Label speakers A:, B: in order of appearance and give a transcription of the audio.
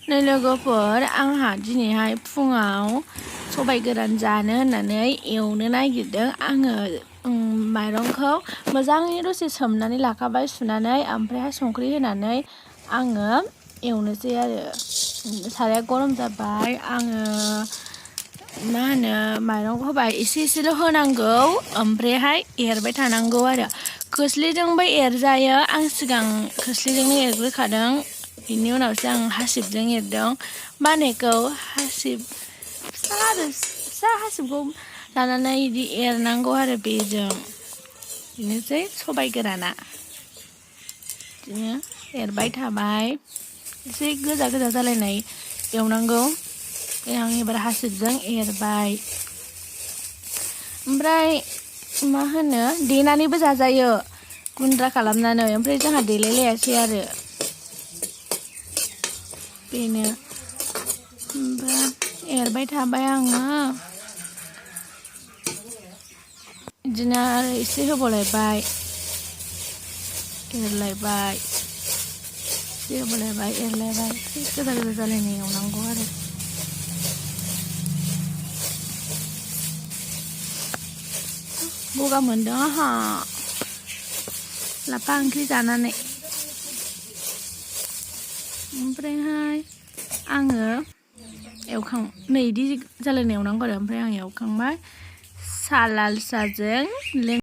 A: नै लोगोफोर आंहा दिनैहाय फुङाव सबाय गोरान जानो होननानै एवनो नागिरदों आङो माइरंखौ मोजाङै दसे सोमनानै लाखाबाय सुनानै ओमफ्रायहाय संख्रि होनानै आङो एवनोसै आरो साराया गरम जाबाय आङो मा होनो माइरंखौ होबाय एसेल' होनांगौ ओमफ्रायहाय एरबाय थानांगौ आरो खोस्लिजोंबो एरजायो आं सिगां खोस्लिजोंनो एरग्रोखादों बिनि उनावसो आं हासिबजों एरदों बानायखौ हासिब फिसा हासिबखौ लानानै बिदि एरनांगौ आरो बेजों बेनोसै सबाय गोराना बिदिनो एरबाय थाबाय एसे गोजा जालायनाय एवनांगौ आं एबार हासिबजों एरबाय ओमफ्राय मा होनो देनानैबो जाजायो गुन्द्रा खालामनानै ओमफ्राय जोंहा देलायलायासै आरो बेनो ओमफ्राय एरबाय थाबाय आङो बिदिनो आरो एसे होबावलायबाय एरलायबाय एसे होबावलायबाय एरलायबाय एसे गोजा जालायनाय एवनांगौ आरो गगा मोनदों आंहा लाफा ओंख्रि जानानै ओमफ्रायहाय आङो नै बिदि जालायनाय एवनांगौ आरो ओमफ्राय आं एवखांबाय लाल साहाजों